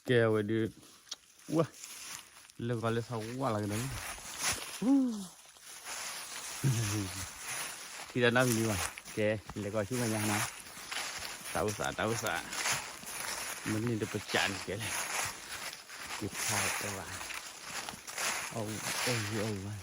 ကဲဝဲဒုး, ဝဲ, လၢဂီၤလၢသီဝါလီၤကဒီး, ထံတၢ်နီၣ်ဖံးဒံးဘၣ်, ကဲ, လဲၤကီၢ်ဆူမဲာ်ညါနီၤ, တၢ်အိၣ်သး တၢ်အိၣ်သး, မ့ၢ်န့ၣ်တပစးန့ၣ်ကဲလဲၣ်, က့ၤဖးတဲဘၣ်, အီၣ်အီၣ်ဝဲ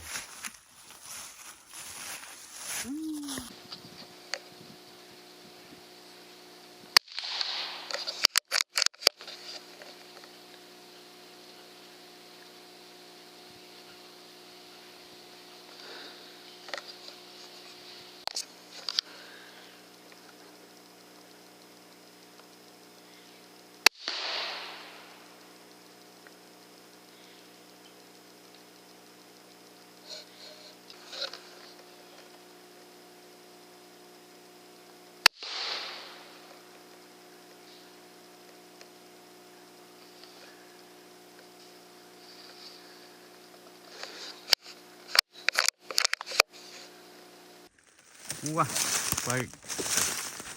ဝါ, ပှၤ,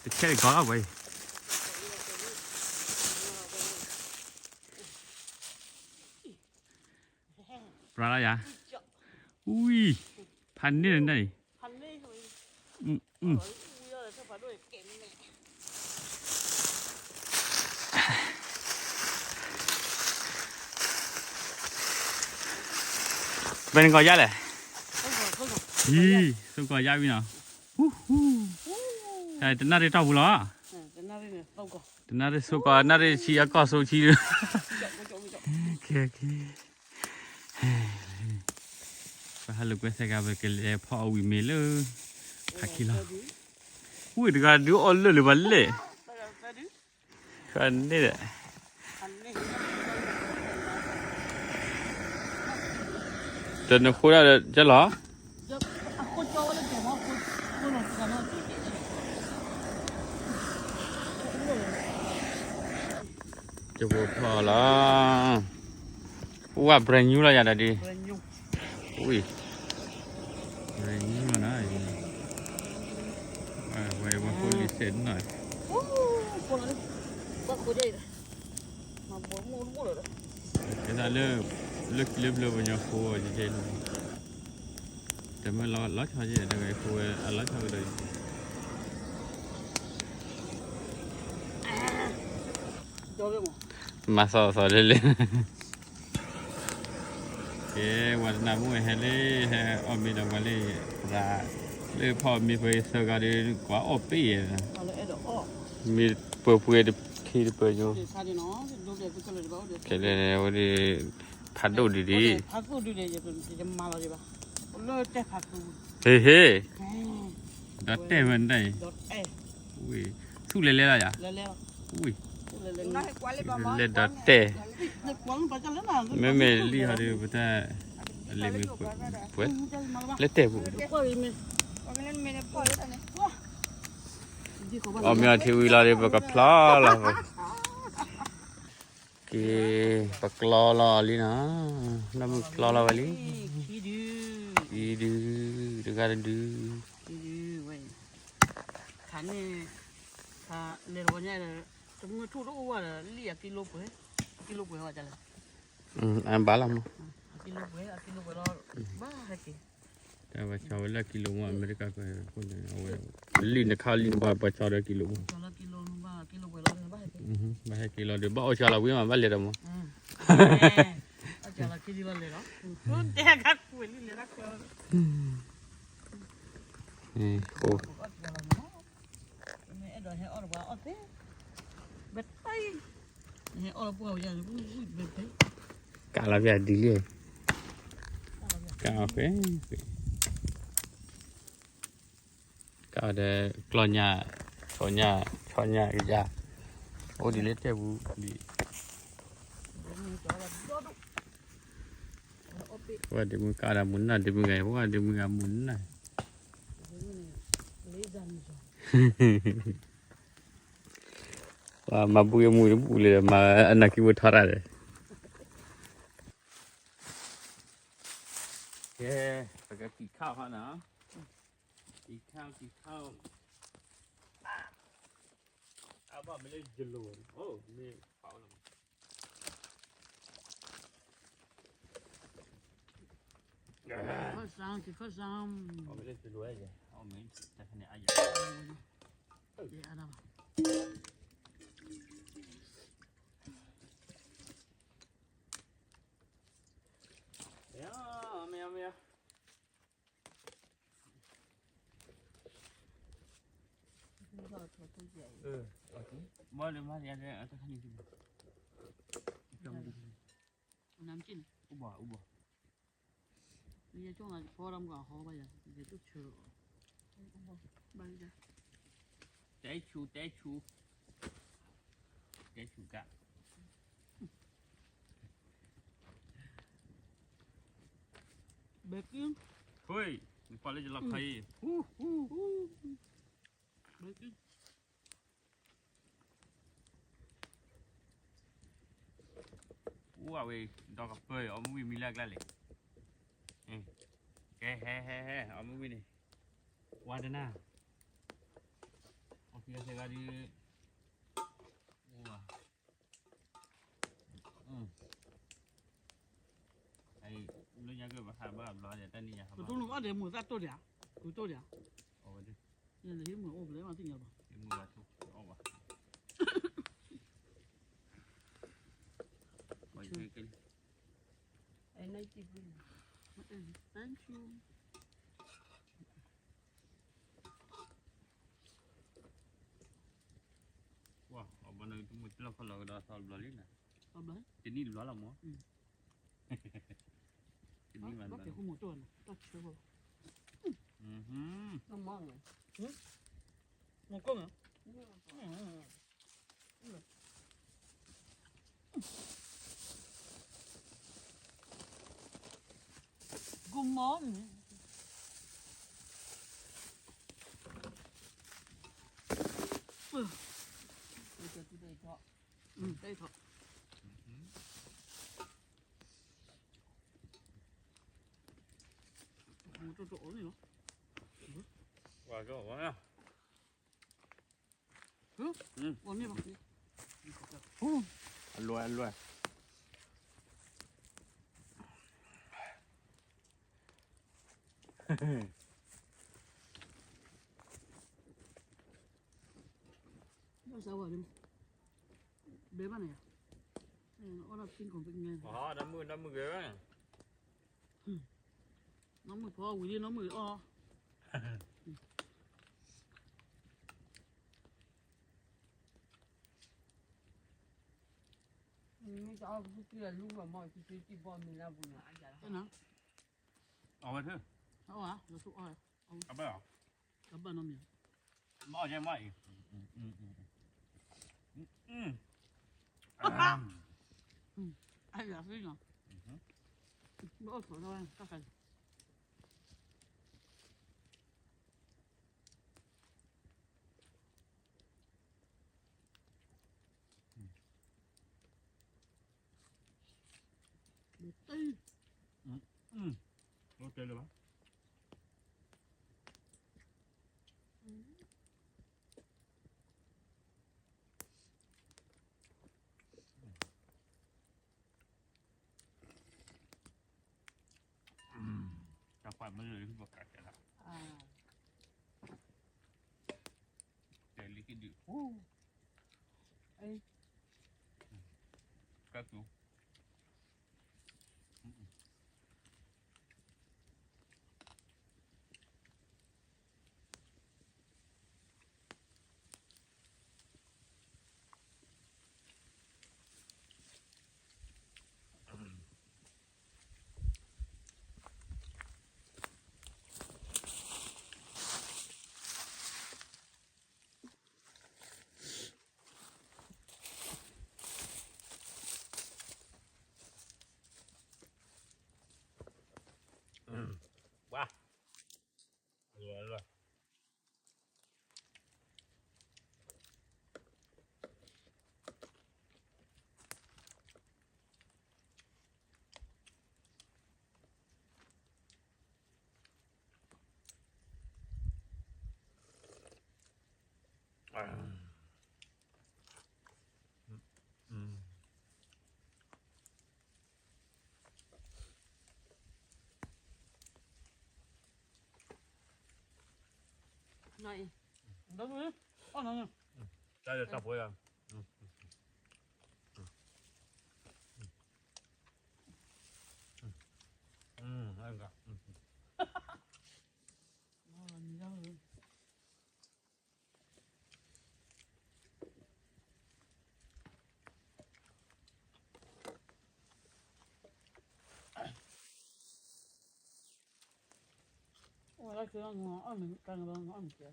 တဆဲးတကီလီၤပှၤအံၤ, ပြၤလီၤယၤ, ဝံၤ, ဖးန့ၢ်လၢနံၣ်အံၤ ဘယ်နှကောင်ရလဲၣ်, ယံၤ, သုံးကောင်ရပြီနော်, ဟူးဟူး, တနၣ်ရံၣ်တီၢ်ပူၤလီၤ, တနၣ်ရံၣ် သုံးကောင်, တနၣ်ရံၣ် သုံးကောင်, နၣ်ရံၣ်ဆံအကီၢ် သုံးဆံ, ကဲ, ကဲ, ပဟးလိာ်ကွဲသဲဂၤ ပကလဲၤဖီအီၣ်ဝံၤမ့ၤလၢ ဖးခံလီၤ, ဝံၤတဂၤဒုးအီၣ်လၢာ်လၢၤဘၣ်လဲၣ်, န့ၣ်ဒီး တနဃိဒၣ်ဒီးကလီၤ, ကဖိဖီလီၤ, ပူဝဲ brand new လီၤယၤဒီးဒ်, ဝံၤ, brand new လီၤနီၤ, ဝဲ ဝဲဃိလံစဲးနီၤ, ကဲသးလၢ, လၢခံလၢဘျၢပညီဃိအီၤကဲလီၤ, တမ့ၢ်လီၤဆီကဲ တဂၤဃိဝဲအလီၤဆီကဒီး, မၤသီသီလဲၣ်လဲၣ်, ကဲ, ဝဲတနၢ်မုၣ်ဝဲဟဲလၢ, ဟဲအီၣ်မ့ၤဒီးဝဲလၢ, သရၣ်, လၢဖီအီၣ်မ့ၤဖဲသၢဂၤဒီး ကွၢ်အီၣ်ပ့ၢ်ယဲ, မ့ၢ်ပှဲၤပှဲၤတခ့တပၢၤညိ, ခဲလၢာ်ဝဲဒၣ်, ဖးဒိၣ်ဒံးဒံး, ဟ့ၣ်ဟ့ၣ်, ဒီးတဲဝဲဒၣ်အံၤ, ဝံၤ, ဆူၣ်လဲၤလဲၤလီၤယၤ, ဝံၤ, လဲၤဒီးတဲ, မ့မ့ၢ်လံဟီဒီး ပတၢ်, အလံာ်မ့ၢ်ပှဲၤ, လဲၤတဲပူၤ, အီၣ်မ့ၤအီထံဝံၤလီၤဒီး ပကဖျီလီၤ, က့ၤ, ပကျီလီၤလံနီၤ, နီၢ်မုၣ်ကျီလီၤဝဲလံ, အံၤဒုး, တဂၤတဒု, ခါန့ၣ်, ခါလဲၤတဝီညါဒီး, တမုၢ်ထူၣ်တအိၣ်ဝဲဒီး လံၣ်အကံလိပှဲၤ, အကံလိပှဲၤဝဲဒ်လဲၣ်, အဘၣ်လီၤမး, အကံလိပှဲၤ, အကံလိပှဲၤလီၤ, ဘၣ်ဟဲက့ၤ, တၢ်ပှၤဆီဝဲလၢကံလိမး အမဲရကၤကီၢ်န့ၣ်, အဝဲ, လံၣ်နခါလံၣ်နဘၣ်ပှၤဆီဒီးကံလိမး, ဘၣ်ဟဲက့ၤလီၤဒီး ဘၣ်အီၣ်ဆါလီၤဝံၤမး ဘၣ်လဲၤဒီးမး, အီၣ်ဆါလီၤခံလံဘၣ်လဲၤလီၤ, တဲခါကွဲးလံလဲၤတၢ်ကွဲးလီၤ, အဃိ မ့ၢ်အဲၣ်ဒိးဟဲအီၣ်ဒီးပှၤအီၣ်သ့, ဘဲတၢ်အံၤ, ဟဲအီၣ်လီၤပှၢ်ဝဲယၤ, ကးလီၤပျၢ်ဒ်လံ, ကးအီၣ်ဃဲ, ကးအီၣ်ဒီးကျီညၣ်, ဆီညၣ်, ဆီညၣ်ကယၤ, အိၣ်ဒ်လၢတဲပူၤဒ် ပှၤဒ့မုၣ်ကါဒီးမုၢ်နၢ်, ဒ့မုၣ်ဂၤ, ပှၤဒ့မုၣ်ဂၤမုၢ်နၢ်, ပှၤမၤဘူၣ်က့ၤမုၢ်တဘူၣ်လၢၤဒီး မၤအနၢ်ကံၢ်ဖိထီရၣ်ဒီး, ကဲ, ပကကံၣ်ခါအီၤနီၤ, ကံၣ်ခါ, ကံၣ်ခါ, အဘၣ်မ့ၢ်လၢယလိၤ, အိၣ်မ့ၢ်ဖးလီၤ, Okay, first, um, I'll make this the way, yeah. I'll make that kind of, yeah. Yeah, I know. Yeah, yeah, yeah. မ့ၢ်လၢမၤယၤလၢအတခါန့ၣ် နမ်က့ၢ်န့ၣ် အိၣ်ဘၣ်အိၣ်ဘၣ် ယကၠီၣ်နၤယဖီတၢ်မုၢ်ကဟီဘၣ်ယၤ ယကၠီၣ်ဆၢ ဘၣ်ယၤ တဲဆူ တဲဆူ တဲဆူက ဘဲကင်း ဟိ နကွၢ်လၢယလီၢ်ခါအံၤ ဟူ ဟူ ဟူ ဘဲကင်း အိၣ်အဝဲ ဒီကပၢၢ် အီၣ်မူဝံၤမံလၢအကျါလဲၣ် ကဲ ဟဲ ဟဲ ဟဲ အီၣ်မူဝံၤန့ၣ် ဝါတနၢ် အီၣ်ဖံအီၣ်သ့ဂၤဒုး အိၣ်ဘၣ် လၢညါကဘၣ်ဟးဘၣ်ဘျီဒီးတၢ်နံၣ်ညါဟးဘၣ် ကတိၢ်လိာ်အီၣ်ဒီးမုာ်သၣ်တိၢ်ဒံးဧါ ကတိၢ်ဒံးဧါ အဝဲဒၣ် ယလဲၤဟံးမုာ်အိၣ်ဘျဲၣ်မးသ့ၣ်ညါဘၣ် ဟံးမုာ်ဘၣ်ထူၣ်အီၣ်ဘၣ် Thank you. ဝါ အဘၣ်နတမုာ်တလီၢ်ခီလီၤကဒီးသီဘျီလံနၤ တနံၣ်တဘျီလီၤမး တနံၣ်ဘၣ် ဘၣ်ကဲဃူမီၤတိၢ်နၤ တၢ်ဆၢဘၣ် မီၤကိၢ်မး Good morning. တထီၣ် မ့ၢ်တအိၣ်န့ၣ်လီၤ ဝါကီဝါ အလွဲအလွဲ ဘဲဘၣ်န့ၣ် အီၣ်ဒီးပင်းခုံပင်းမဲ နီၢ်မုၣ် နီၢ်မုၣ်ဂ့ၤဝဲ နီၢ်မုၣ်ဖီဝံၤလံ နီၢ်မုၣ်အီၣ် မ့ၢ်တအီၣ်ကစူၢ်က့ၤလူၤဘၣ်မ့ၢ်ကစူၢ်က့ၤဘီမ့ၢ်လၢပူၤန့ၣ် အဝဲထၢ အဘၣ် အဘၣ်နီတမံၤ မ့ၢ်အီၣ်ယဲမ့ၢ်အံၤ အယၤသ့ၣ်နီၤ ဘၣ်အိၣ်ဆိးထီၣ်ဝဲတၢ်ခါ ဘၣ်တဲ ဘၣ်တဲလၢၤဘၣ် တၢ်ကွၢ်မ့ၢ်လၢဘၣ်ကးတဲလီၤ တဲလံကဒုး ကၢ်တူ ဝါ အလွဲအလွဲ အ ဒီး, အီၣ်နီၤ, တၢ်ယတၢ်ဖိယၤ, အိၣ်လၢက့ၤအီၣ်မ့ၤကဲ,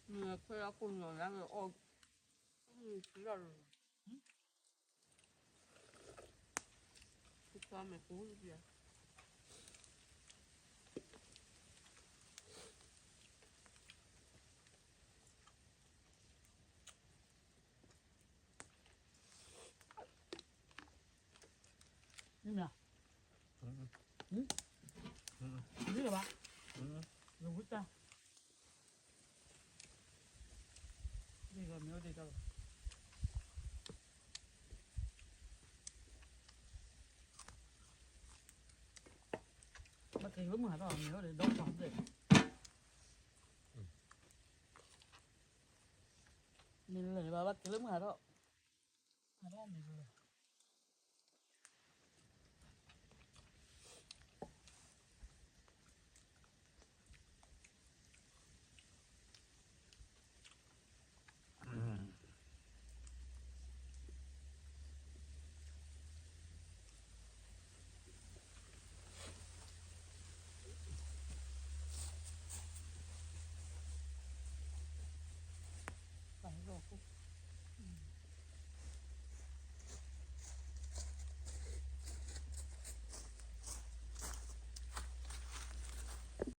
မ့ၢ်ခွဲးအခိၣ်ညိးလၢအီၣ်, မ့ၢ်ခွဲးအခိၣ်ညိးလၢအီၣ်, မ့ၢ်မ့ၢ်, မ့ၢ်လၢၤဘၣ်, လၢၤဝံတၢ်, ဒ်သိးမ့ၢ်အိၣ်ဒ်သိးလီၤ, ဘၣ်က့ၤလၢမုၢ်ဟးထီၣ် မ့ၢ်အိၣ်ဒ်ဒီးပှၤဘျဲၣ်, မ့ၢ်လၢၤဘၣ် ဘၣ်က့ၤလၢမုၢ်ဟးထီၣ်, ဟးထီၣ်မ့ၢ်